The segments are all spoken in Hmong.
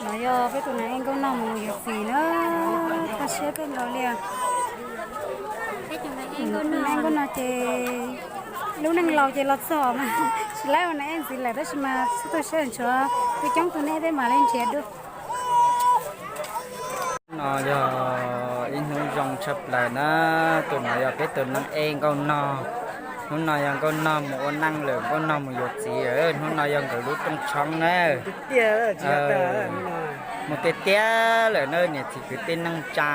No yog peb tus nas ej Nkauj Nog mus yuav txiv na, kho siab kawg nkaus li. Peb tus nas ej Nkauj Nog ces lub neej laus ces los txog mas tsis laib ua nas ej ntxiv lawm, tab sis mas xub tu siab ntshuav, kuj coob tus nej peb mam li nrhiav dua. No yog ib hnub zoo tshaj plaws na, tus no yog peb tus nas ej Nkauj Nog. Hnub no yog Nkauj Nog mus ua neej lawm, Nkauj Nog mus yuav txiv lawm, hnub no yog nkawd lub rooj tshoob na. Mus tiag tiag lawm na, niam txiv kwv tij neej tsa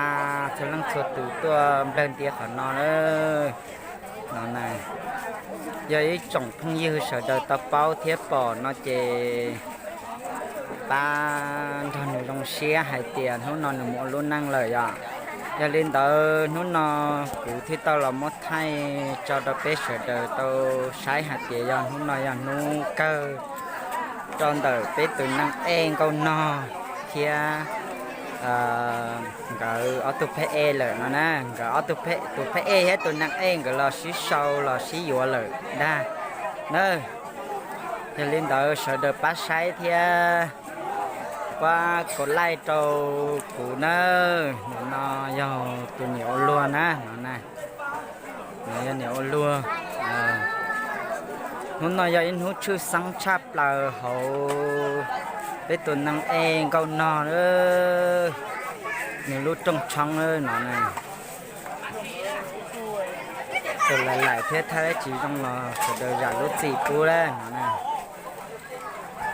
txhua leej txhua tus tuaj nplawg ntiav qhov no na. No na, yog ib tsoom phooj ywg sawv daws tau paub thiab pom no ces pab nrog nws zoo siab hais tias hnub no nws mus ua lub neej lawm yom. Yog li ntawd hnub no kuv thiaj tau los muab thaij tso rau peb sawv daws tau saib hais tias yog hnub no yog hnub kawg rau ntawm peb tus nas ej Nkauj Nog thiab nkawd ob tug phab ej lawm no na. Nkawd ob tug, tus phab ej thiab tus nas ej nkawd los sib sau los sib yuav lawm ntag na. Yog li ntawd sawv daws pab saib thiab pab kov like rau kuv nawb. No yog tus niam ua luag na, no na, no yog niam ua luag. Hnub no yog ib hnub tshwj xeeb tshaj plaws hauv peb tus nas ej Nkauj Nog, nws lub rooj tshoob no na. Tus lawv laim thiab thawj tsis zoo los sawv daws zam lub txim pub lawm no na.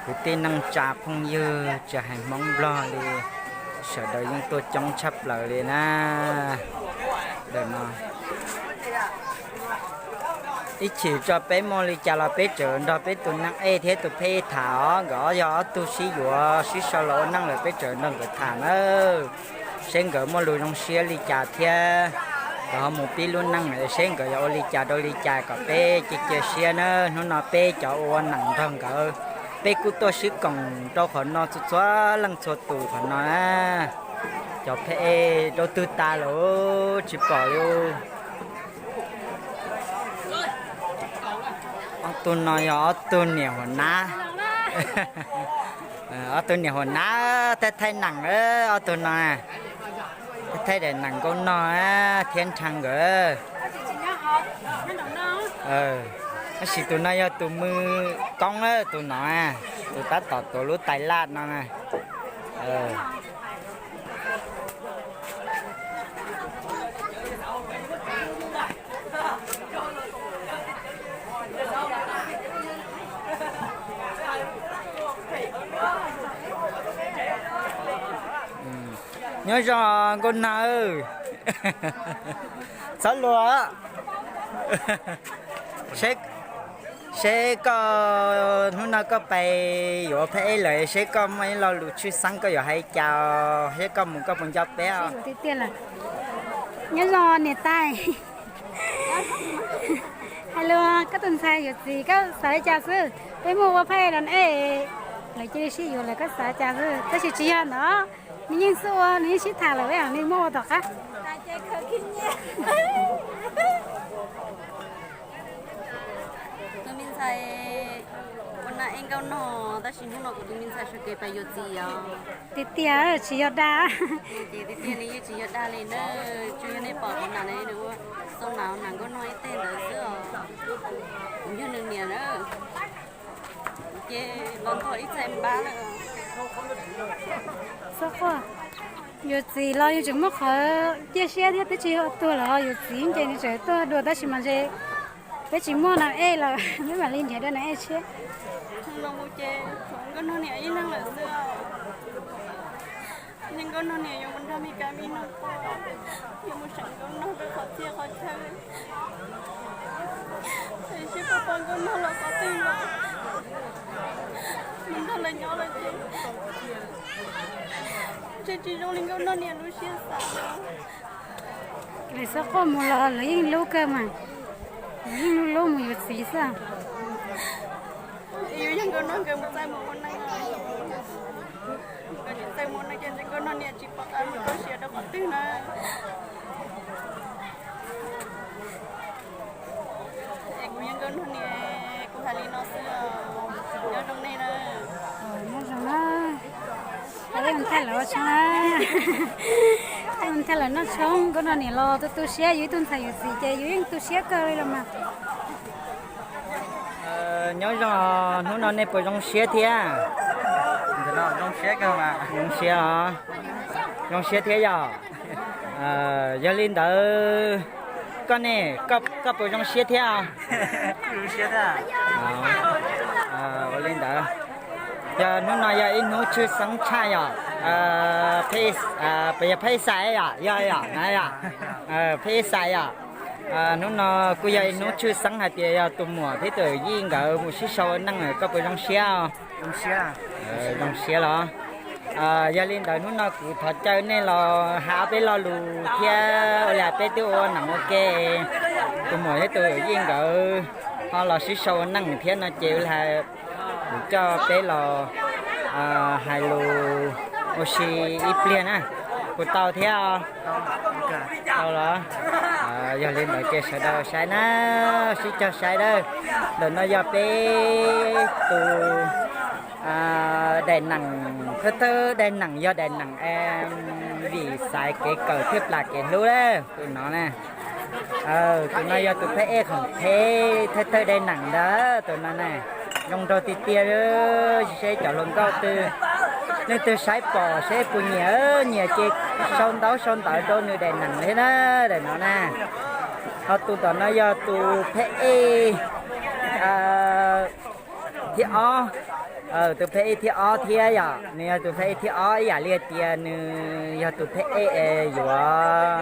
Kwv tij neej tsa phooj ywg tsis hais Hmoob Nplog li, sawv daws yeej tuaj coob tshaj plaws li na. Ntawm no ib chim tso peb muaj li cas los peb tseem nrog peb tus nas ej thiab tus phab ej tham os. Nkawd ob yog ob tug sib yuav sib sau los ua neej lawm, peb tseem nrog nkawd tham nawb, seb nkawd muaj lus zoo siab li cas thiab nkawd ho mus pib lub neej seb nkawd yuav ua li cas rau li cas kom peb cia cia siab na. Hnub no peb cov ua neej nrog nkawd, peb kuj tuaj sib koom rau qhov no txhua txhua leej txhua tus qhov no na. Cov phab ej rau twg tas lawm tsis pom li. Ob tug no yog ob tug niam huam nab. Ob tug niam huam nab thaij thaij nees, ob tug no thaij daim nees Nkauj Nog thiab Nrhee nkawd. Tab sis tus no yog tus mws koob, tus no, tus tab tom tuav lub tais laj no na. Nyob zoo Nkauj Nog, txhob luag. Seb koj hnub no koj pais yuav phab ej lawm, seb koj muaj ib lo lus tshwj xeeb koj yuav hais cas, seb koj mus koj puas nco peb os. Nyob zoo niam tais. Hais lus, koj tus ntxhais yuav txiv koj xav li cas xwb? Peb muaj ua phab ej los ne, lawv cia li sib yuav lawm koj xav li cas xwb? Tab sis tsis yog ntawd, nws yeej xub ua, nws yeej sib tham lawm, peb mam li muab ua tom qab. Tus me ntxhais ua nas ej Nkauj Nog, tab sis hnub no kuv tus me ntxhais sawv kev pais yuav txiv os. Tiag tiag tsis yog dag. Tiag tiag li yeej tsis yog dag li na. Tsuas yog nej pom kuv nas ne, nws ua xoo nas nas Nkauj Nog ib teg ntawd xwb os. Kuv yog nws niam na. Ces los ntog ib txhais npab lawm. Xab quaj, yuav txiv los yus tseem muaj qhov cia siab thiab, twb tsis yog tuag los yuav txiv ces nws tseem tuag dua, tab sis mas ntshe peb tsis muaj nas ej lawm, peb mam li nrhiav dua nas ej tshiab. Los mus ces Nkauj Nog niam ib leeg lawm xwb. Yog Nkauj Nog niam yuav mus nrog Mes Kas me noog pog, yuav mus seem Nkauj Nog rau qhov txhia qhov chaw. Seb puas pom Nkauj Nog los qhov twg los, mus nrog lawv nyob lawm ces ntshe tsis zoo li Nkauj Nog niam lub siab xav. Lawv xab quaj mus los lawv yeej hlub kawg mas, lawv yeej hlub hlub mus yuav txiv xwb. Yuav yog Nkauj Nog nkawd mus txawj mus ua neej, nkawd tsis txawj mus ua neej ces ntshe Nkauj Nog niam tsis pom qab mus rau siav rau qhov twg na. Es kuv yog Nkauj Nog niam, kuv hais li no xwb os. Nyob zoo nej na. Nyob zoo na. Nthaij lawv tshoob, nthaij lawv noj tshoob, nkauj no niam los tu tu siab, yus ib tug ntxhais yus txiv ces yus yeej tu siab kawg li los mas. Nyob zoo, hnub no nej puas zoo siab thiab? Zoo siab os, zoo siab thiab yom. Yog li ntawd, koj ne, koj puas zoo siab thiab? Ua li ntawd, yog hnub no yog ib hnub tshwj xeeb tshaj yom. Puas yog phej xais yom? Yog yom, na yom. Phej xais yom. Hnub no kuj yog ib hnub tshwj xeeb hais tias yog tus muam thiab tus yij nkawd mus sib sau ua neej, koj puas zoo siab? Zoo siab los? Yog li ntawd hnub no kuv thov caw nej los hais peb lo lus thiab ua li peb twb ua neej ua ke, tus muam thiab tus yij nkawd ho los sib sau ua neej thiab no ces ua li kuv coj peb los hais lus ua si ib pliag na. Puas tau thiab? Tau los? Yog li ntawd ces sawv daws saib na, sib cog saib na. Ntawm no yog peb tus daim neem, thawj thawj daim neem yog daim neem vim xaiv kev kawm thiab plam kev hlub na, tus no na. Tus no yog tus phab ej khoom phem thawj thawj daim neem ntawd, tus no na. Zoo nraug tiag tiag, seb cov hluas nkauj twg, leej twg saib pom seb puas nyiam, nyiam ces sau ntaub sau ntawv rau nws daim neem thiab na, daim no na. Ho tus tom no yog tus phab ej thib ob, tus phab ej thib ob thiab yom, nws yog tus phab ej thib ob ib yam li tias nws yog tus phab ej yuav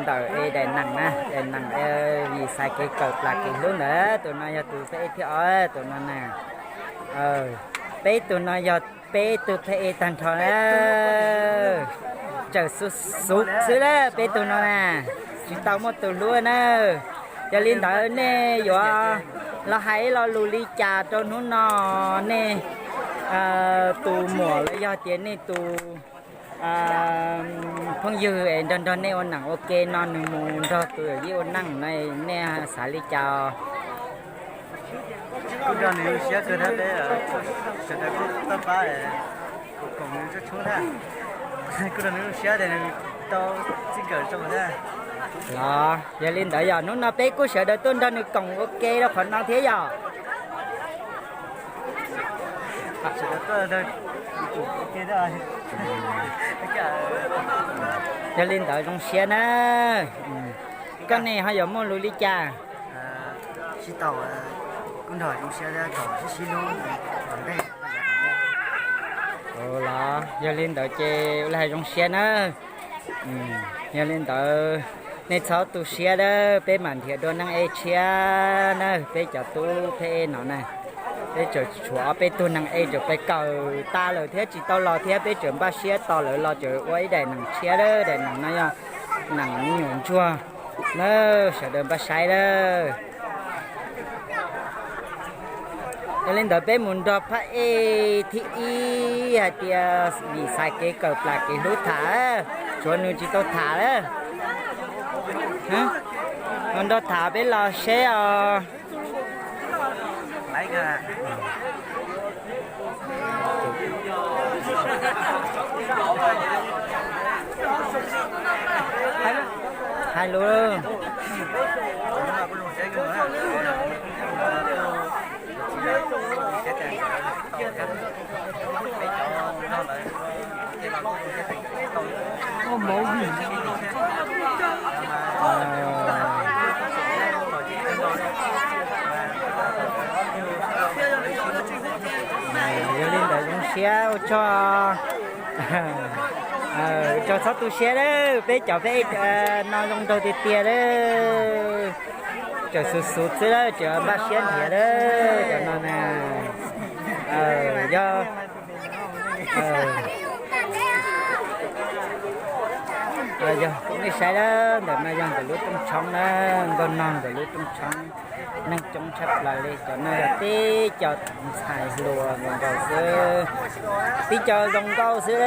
ntawm es daim neem na, daim neem vim xaiv kev kawm plam kev hlub ntawd, tus no yog tus phab ej thib ob, tus no na. Peb tus no yog peb tug phab ej tag nrho na, tseem xub xub xwb na peb tug no na, tsis tau muaj tus hlub na. Yog li ntawd nej yuav los hais ib lo lus li cas rau hnub no, nej tus muam los yog tias nej tus phooj ywg es nrog nrog nej ua neem ua ke no nws mus nrog tus yij ua neej no, nej xav li cas? Kuj nrog nws zoo siab kawg thiab, peb sawv daws kuj toj pab koom nws tshoob thiab, kuj nrog nws zoo siab tias nws tau txij nkawm rau thiab. Los yog li ntawd yog hnub no peb kuj sawv daws tuaj nrog nws koom ua ke rau qhov no thiab yog. Yog li ntawd zoo siab na. Koj ne ho yuav muaj lus li cas? Sib tau, kuj nrog zoo siab thiab kom sib sib hlub tom ntej. Los yog li ntawd ces ua li hais zoo siab na. Yog li ntawd nej txhob tu siab na, peb mam nrhiav dua neej ej tshiab na, peb cov tub phab ej no na. Peb tseem tshuav ob peb tug neej ej tseem pes kawm tas lawm thiab tsis tau los thiab, peb tseem npaj siab tos lawv los tseem ua ib daim neem tshiab, daim neem no yog neem me nyuam ntsuag na, sawv daws npaj saib na. Yog li ntawd peb mus nrog phab ej thib ib hais tias vim xaiv kev kawm plam kev hlub tham, tshuav nws tsis tau tham lawm. Mus nrog tham peb los seb os. Hais lus. Yog li ntawd zoo siab ua tsaug, ua tsaug txhob tu siab lawm, peb cov peb no zoo nraug tiag tiag lawm. Tseem xus xus xwb lawm, tseem npaj siab nrhiav lawm cov no na. Yog yog nej saib lawm, ntawm no yog ntawm lub rooj tshoob na, nkauj nog ntawm lub rooj tshoob, neeg coob tshaj plaws li. Cov no yog tib co ntxhais hluas zoo nkauj xwb, tib co zoo nkauj xwb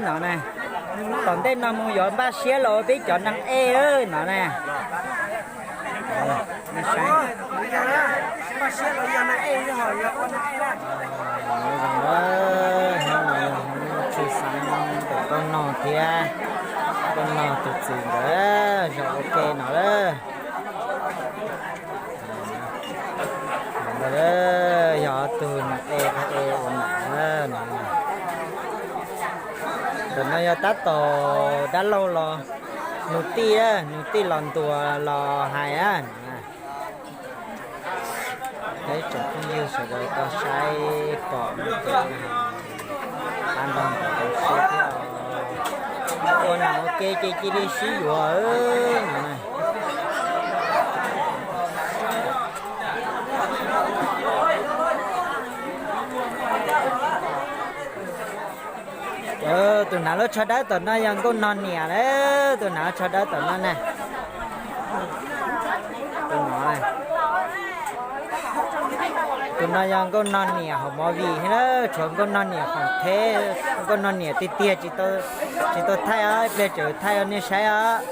no na. Tom ntej no mus yuav npaj siab los ua peb cov neeg ej no na. Tshwj Thiab, koj no tus txiv nkawd zaum ua ke no lawm. Ntawd yog tug nws e e ua nam no. Ntawm no yog tab tom dab laug los nus tij, nus tij los ntuas los hais na. Peb tsoom phooj ywg sawv daws tau saib pom no ces, a, nrog ntawd zoo siab thiab. Ua nam ua ke ces cia li sib yuav no. Tus hnav lub tsho dawb tom no yog nkauj nog niam lawm, tus hnav lub tsho dawb tom no na. Tus no, tus no yog nkauj nog niam hauv movie thiab na, tshuav nkauj nog niam hauv theb, nkauj nog niam tiag tiag tsis tau thaij os, ib pliag tseem thaij rau nej saib os.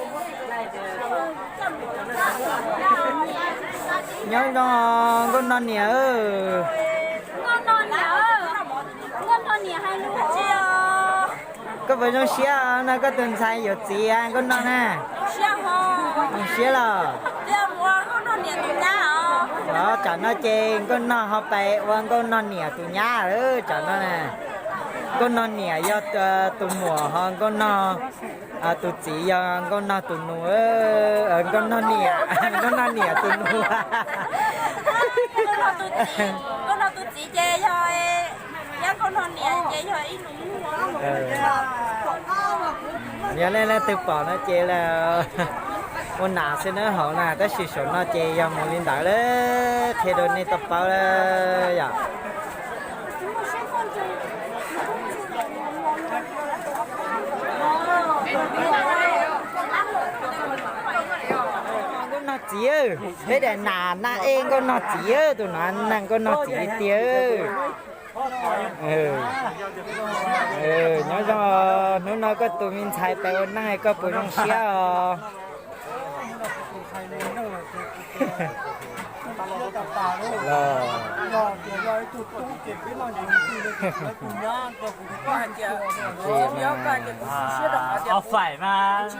Nyob zoo nkauj nog niam. Koj puas zoo siab no koj tus ntxhais yuav txiv nkauj nog na? Zoo siab los? Tsam no ces nkauj nog ho pais ua nkauj nog niam tus nyab lawm tsam no na. Nkauj nog niam yog tus muam ho nkauj nog, tus txiv yog nkauj nog tus nus, nkauj nog niam, nkauj nog niam tus nus. Nkauj nog tus txiv ces yog, yog nkauj nog niam ces yog ib nus. Yog nej leej twg pom no ces ua nam xwb nawb hauv na, tab sis saum no ces yog mus li ntawd lawm, qhia rau nej tau paub lawm yom. Nkauj nog txiv, peb daim nam na e nkauj nog txiv, tus no na nkauj nog txiv li tiag. Nyob zoo, hnub no koj tus me ntxhais pais ua neej koj puas zoo siab os? Ob faim mas.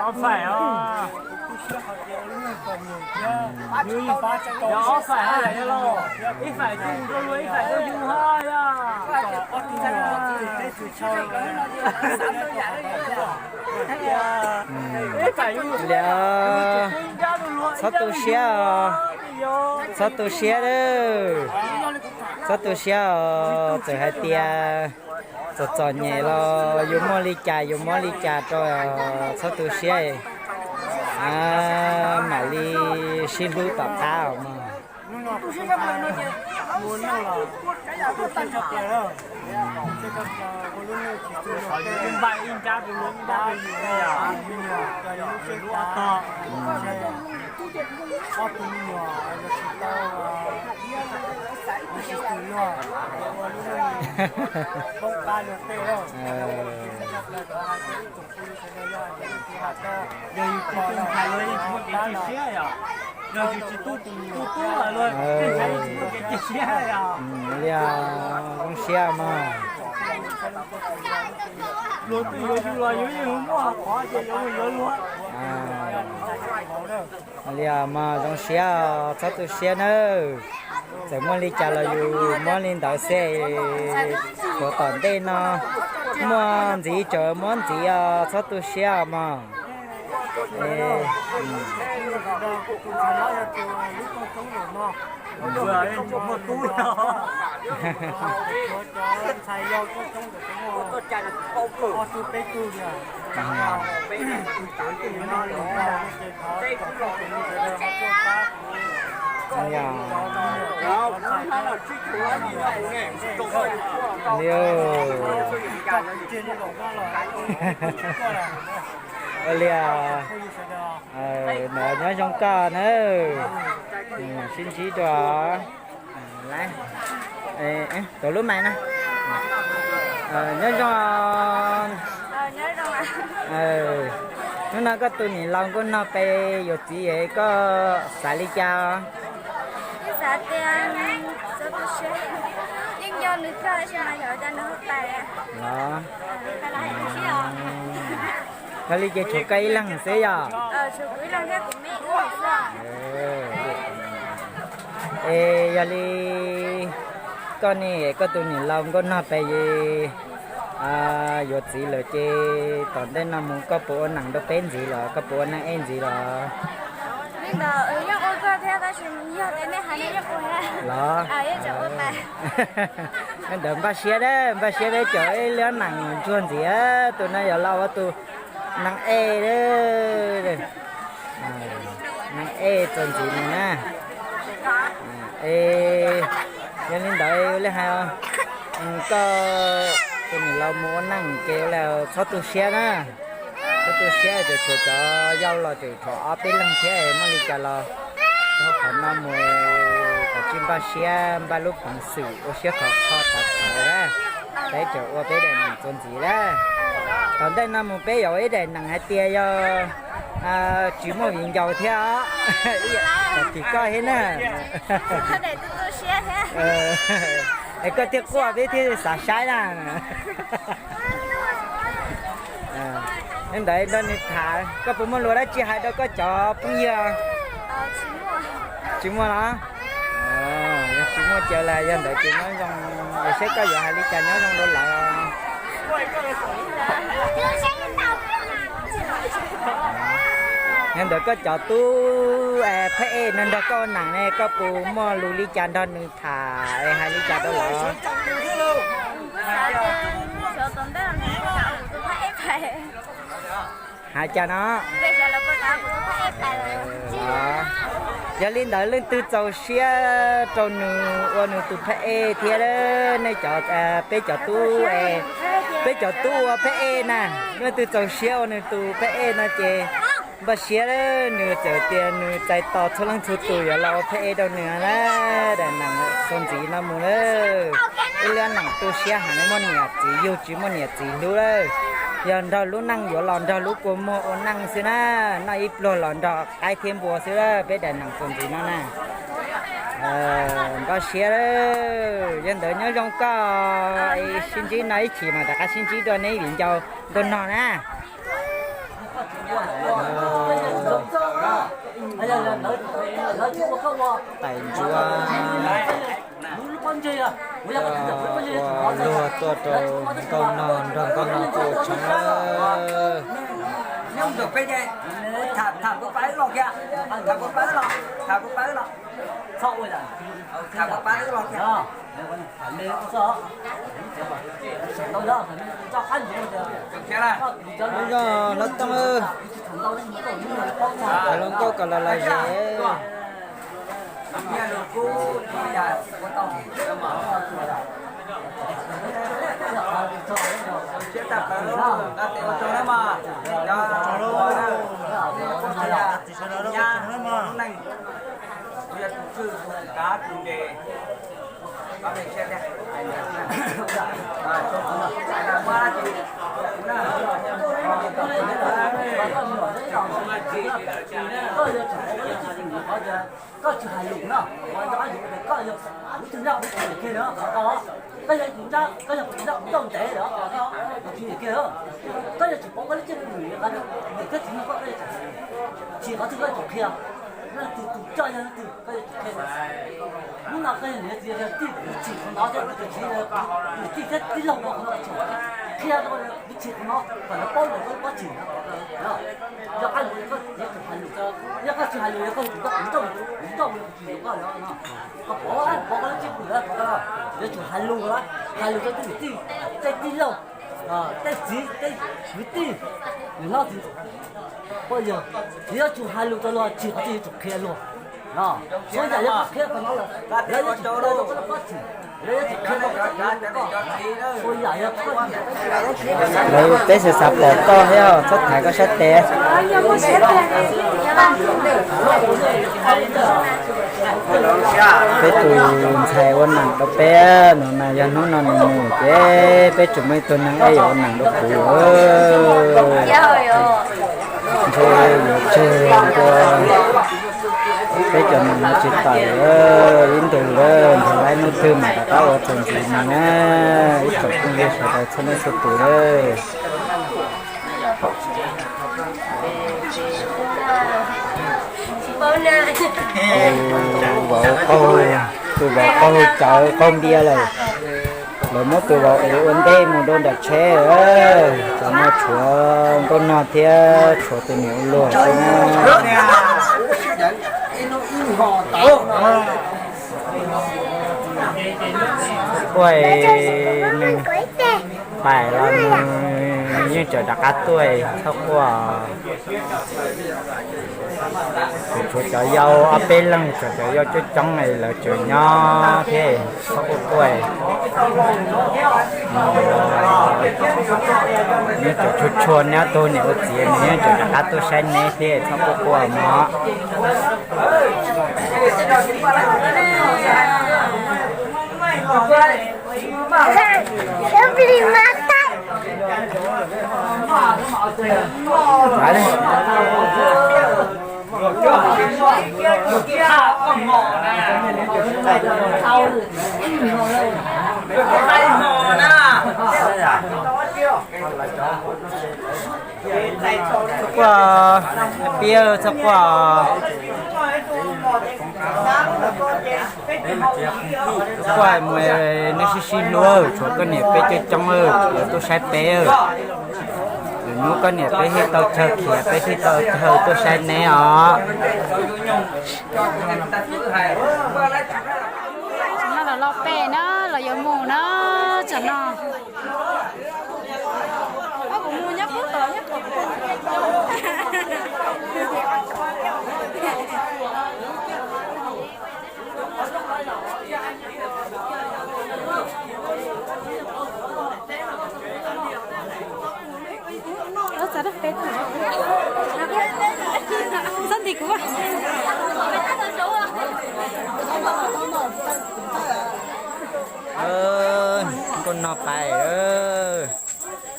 Ob faim os. Yog ob faim hab yog los, ib faim tuaj mus rau luag, ib faim tuaj yug hab yog. Ib faim yug, txhob tu siab os, txhob tu siab lawm, txhob tu siab os, txawm hais tias txom txom nyem los yus muaj li cas yus muab li cas rau, txhob tu siab, mam li sib hlub tom qab os mog. Yog yus tsis tu ntxhais luag yeej tsis muaj kev cia siab yom. Yog yus tsis tu tus tub tub los luag yeej tsis muaj kev cia siab yom. Li zoo siab mog. Luag twb yuav yus los yus yeej muaj qhov ces yuav mus yuav luag. Li mog, zoo siab, txhob tu siab nawb. Txawm muaj li cas los yus muab li ntawd xwb. Tshuav tom ntej no muaj ntxiv tseem muab ntxiv os, txhob tu siab os mog. Li, ua li, nyob zoo koj nawb, sib ntsib dua. Tau lub mais na. Nyob zoo. Hnub no koj tus niam laus nkauj nog pes yuav txiv es koj xav li cas? Xav tias yeej nco Los, yog li ces tshuav koj ib leeg xwb yog? Es yog li koj ne, koj tus niam laus nkauj nog pes yuav txiv lawm ces tom ntej no mus koj puas ua neej rau peb ntxiv los koj puas ua neej ej ntxiv los? Los, ntawd npaj siab, npaj siab peb cov ib lub neej ntsuag ntxiv, tus no yog los ua tus neej ej, neej ej txuas ntxiv no na. Es yog li ntawd ua li hais, koj tus niam laus mus ua neej ces ua li txhob tu siab na. Txhob tu siab, tseem tshuav cov yau los tseem tshuav ob peb leeg thiab, muaj li cas los rau qhov no mus kom tsij npaj siab, npaj lub peev xwm ua siab khov kho tag tag na. Peb tseem ua peb daim neej txuas ntxiv na. Tom ntej no mus peb yuav ua ib daim neej hais tias yog tsis muaj viv ncaus thiab os. Tam tim koj thiab na. Es koj thiaj quaj peb thiaj xav saib na. Yog ntawd nrog nws tham, koj puas muaj lus dab tsi hais rau koj cov phooj ywg? Tsis muaj los? Yog tsis muaj ces yog ntawd ces nyob zoo, es saib koj yuav hais li cas nyob zoo rau lawv. Yog ntawd koj cov tub phab ej no nrog koj ua neej ne, koj puas muaj lus li cas nrog nws tham es hais li cas rau lawv? Hais cas no? Yog li ntawd leej twg txaus siab rau nws ua nws tus phab ej thiab, nej cov, peb cov tub, peb cov tub ua phab ej na, leej twg txaus siab ua nws tus phab ej no ces npaj siab, nws txawm tias nws txais tos txhua leej txhua tus yuav los ua phab ej rau nws na. Daim neej txuas ntxiv no mus lawm, ib lub neej tu siab heev, muaj niam txiv yug tsis muaj niam txiv hlub lawm. Yog nrog lub neej yuav los nrog lub kua muag ua neej xwb na, noj ib pluag los nrog qaib thiab npua xwb, peb daim neej txuas ntxiv no na. Npaj siab, yog ntawd nyob zoo koj, sib ntsib no ib chim mas rov qab sib ntsib dua neb viv ncaus nkauj nog na. Tais ntsuab ua luag tuaj rau nkauj nog nrog nkauj nog tuaj ua tshoob. Nyob zoo hlob Tooj, hais hluas nkauj kom los lom zem. Koj tsis hais lus no, koj yog kuv tus ncaj kuv tsis nyiam kiag no, koj yog kuv tus ncaj kuv ncaj kuv ncauj ntev los koj tsis nyiam kiag, koj yog tsis paub koj lub caij lub nyoog, niam thiab txiv nug koj, koj yuav tsum hais lus, chim qhov twg koj yuav tsum qhia, leej twg tus coj yog leej twg koj yuav tsum qhia. Hnub no koj yog niam txiv yog tij, chim qhov no thiab, tus txiv, niam tij thiab tij laug no qhov no tsum qhia rau, chim qhov no kom lawv paub lawv paub chim no. Yog hais lus koj yuav tsum hais lus, yog koj tsis hais lus yog koj tus ncaj kuv ncauj kuv ncauj kuv tsis yuav koj lawm no. Koj pov pov koj lub caij lub nyoog, yuav tsum hais lus, hais lus rau tej niam tij, tej tij laug, tej txiv, tej kwv tij, niam hlob txiv, poj yawg, yuav tsum hais lus rau luag, chim qhov twg yuav tsum qhia luag. Txhua yam yog koj qhia rau no lawm, lawv yuav tsum qhia rau koj lub pob txhim, lawv yuav tsum qhia rau koj, txhua yam yog koj. Lawv peb xav xav pom koj thiab txhob thaiv koj sab tes. Peb tus ntxhais ua neej rau peb no mas yog hnub no nws mus ces peb tseem muaj ib tug neeg ej yuav ua neej rau kuv. Ntshe yuav tseg ntua. Peb cov no tsis tawm lawm, ib ntus lawm, nrog laib hnub twg mam rov qab ua txuas ntxiv no na, ib tsoom phooj ywg sawv daws txhua leej txhua tus lawm. Tus vauv qaug, tus vauv qaug cawv qaug npias lawm. Lawv muab tus vauv ev ua ntej mus rau nram tsheb. Cov no tshuav nkauj nog thiab tshuav tus niam ua luag xwb na. Txhob quaj, nws pais los nws yeej tseem rov qab tuaj, txhob quaj. Tshuav cov yau ob peb leeg, tshuav cov yau coob coob lawv tseem nyob thiab, txhob quaj quaj. Yeej tseem tshua tshua neb, tus niam ua txiv nws yeej tseem rov qab tuaj saib neb thiab, txhob quaj quaj mog. Txhob quaj, piab txhob quaj. Txhob quaj, mus, neb sib sib hlub, tshuav koj niam peb coob coob, lawv tuaj saib peb. Lwm hnub koj niam peb thiaj tau chaw khiav, peb thiaj tau chaw tuaj saib neb os. Tam no los pem na, los yuav mus na, tam no. Nkauj nog pais,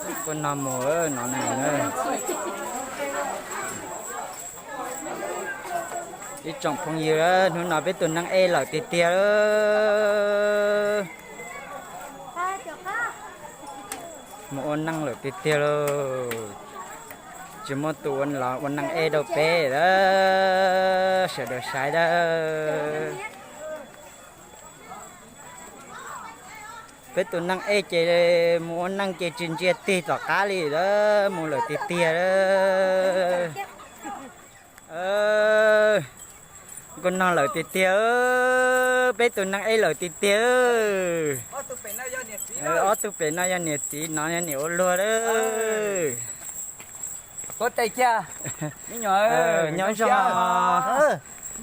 nkauj nog mus no na. Ib tsoom phooj ywg, hnub no peb tus neej ej lawm tiag tiag. Mus ua neej lawm tiag tiag lauj. Tsis muaj tus ua los ua neej ej rau peb lawm, sawv daws saib dawb. Peb tus neej ej ces mus ua neej ces tsis ntsia tig tom qab li lawm, mus lawm tiag tiag lawm. Nkauj nog lawm tiag tiag, peb tus neej ej lawm tiag tiag. Ob tug pem no yog niam txiv, no yog niam ua luag lawm. Nyob zoo,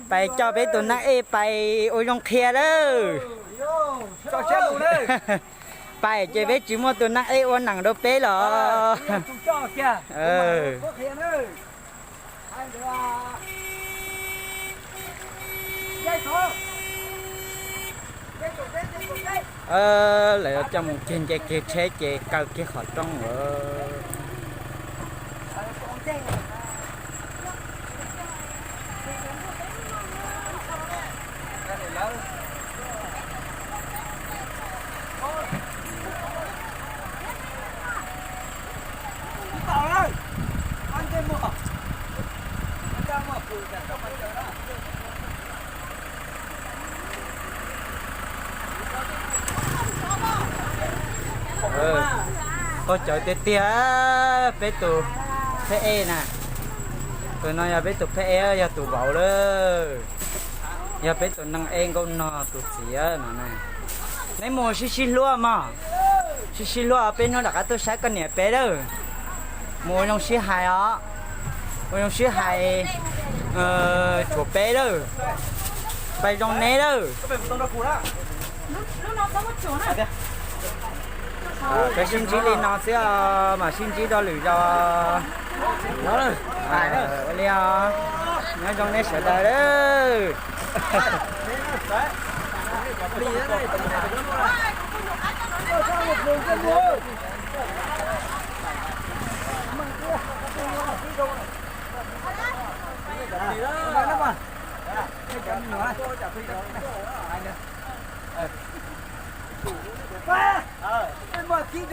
pais coj peb tus neej ej pais ua zoo qhia lawm. Pais ces peb tsis muaj tus neej ej ua neej rau peb los. Lawv coj mus kiag nce kiag tsheb ces kaw kiag qhov rooj lawm. Qaug cawv tiag tiag, peb tus pheb ej na. Tus no yog peb tus pheb ej, yog tus vauv lawm. Yog peb tus neej ej nkauj nog tus txiv no na. Neb mus sib sib hlub mog, sib sib hlub peb hnub rov qab tuaj saib koj niam peb lawm. Mus ua zoo sib hais os, ua zoo sib hais, tshuav peb lawm. Pais zoo neb lawm. Peb sib ntsib li no xwb, mam sib ntsib rau lwm zaus. Ua li os, nyob zoo nej sawv daws lawm. Tsis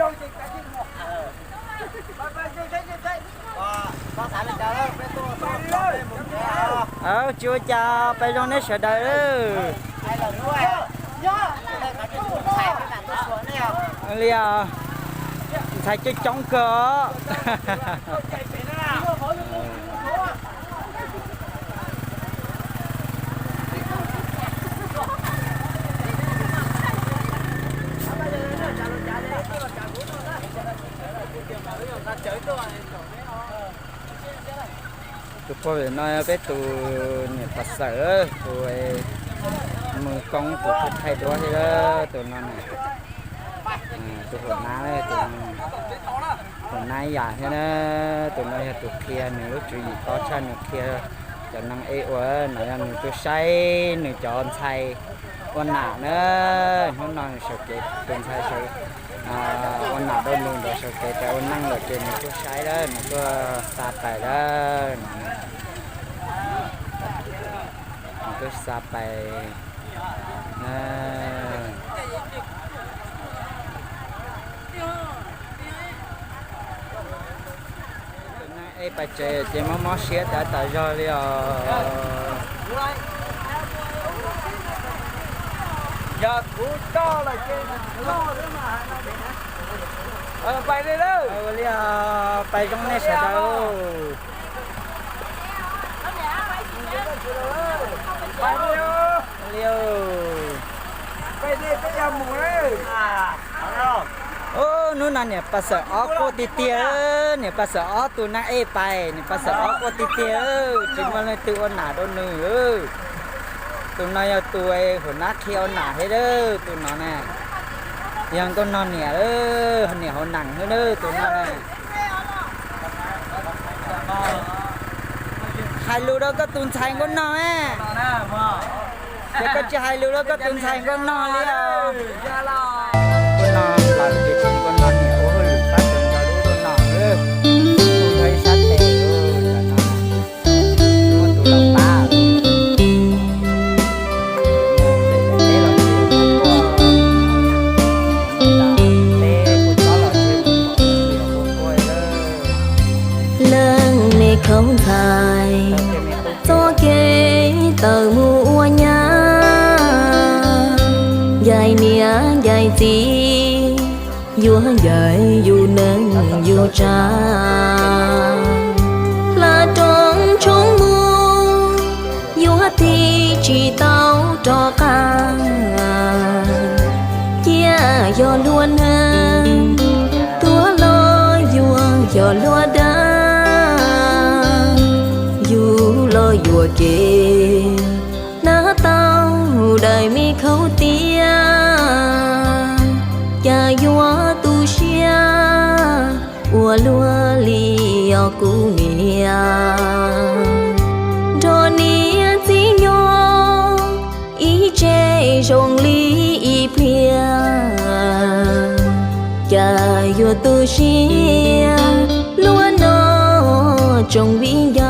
ua cas, pais zoo nej sawv daws. Li os, ntxhais coob coob kawg os. Tus pog no peb tus niam pas xawm, tus mus koob tus thaij duab thiab tus no, tus hua nab, tus hua nab yam thiab na. Tus no yog tus qhia, nws lub tswv yim tob tshaj, nws qhia cov neeg ej ua no, yog nws tuaj saib nws cov ntxhais ua nam na. Hnub no sawv kev tus ntxhais sawv, ua nam rau nws ntawd sawv kev tas ua neej lawm ces nws tuaj saib lawm, nws tuaj xa pais lawm. Nws tuaj xa pais. Ej, pais tsev ces mob mob siab tas tas zog li os. Yog kuv coj los ces loj xwb mas hais no. Pais li lawm. Ua li, pais zoo nej sawv daws. Pais li. Ua li. Hnub no niam pas xawm ob quaj tiag tiag, niam pas xawm ob tus neeg ej pais, niam pas xawm ob quaj tiag tiag, tsis muaj leej twg ua nam rau nws. Tus no yog tus hua nab qhia ua nam thiab, tus no na. Yog nkauj nog niam, niam hauv neem thiab tus no na. Hais lus rau koj tus ntxhais nkauj nog, ces koj tsis hais lus rau koj tus ntxhais nkauj nog li os. Nkauj nog lawm ces nkauj nog niam ua hauj lwm pab tus nkauj nog, ua ib sab tes lawm. Muaj tus los pab. Leej me khaub ntxhais txoj kev tawm mus ua nyab, ncaim niam ncaim txiv, yuav ncaim yus neej yus tsav. Hla rooj tshoob mus yuav tig tsis tau rov qab, cia yog luag neeg tuag los yuav yog luag dag, yus los yuam kev hnab tau daim me khaub tiab, cas yuav tu siab ua luaj li os kuv niam. Nrog niam txiv nyob ib tse zoo li ib pliag, cas yuav tu siab luaj no tsoom viv ncaus.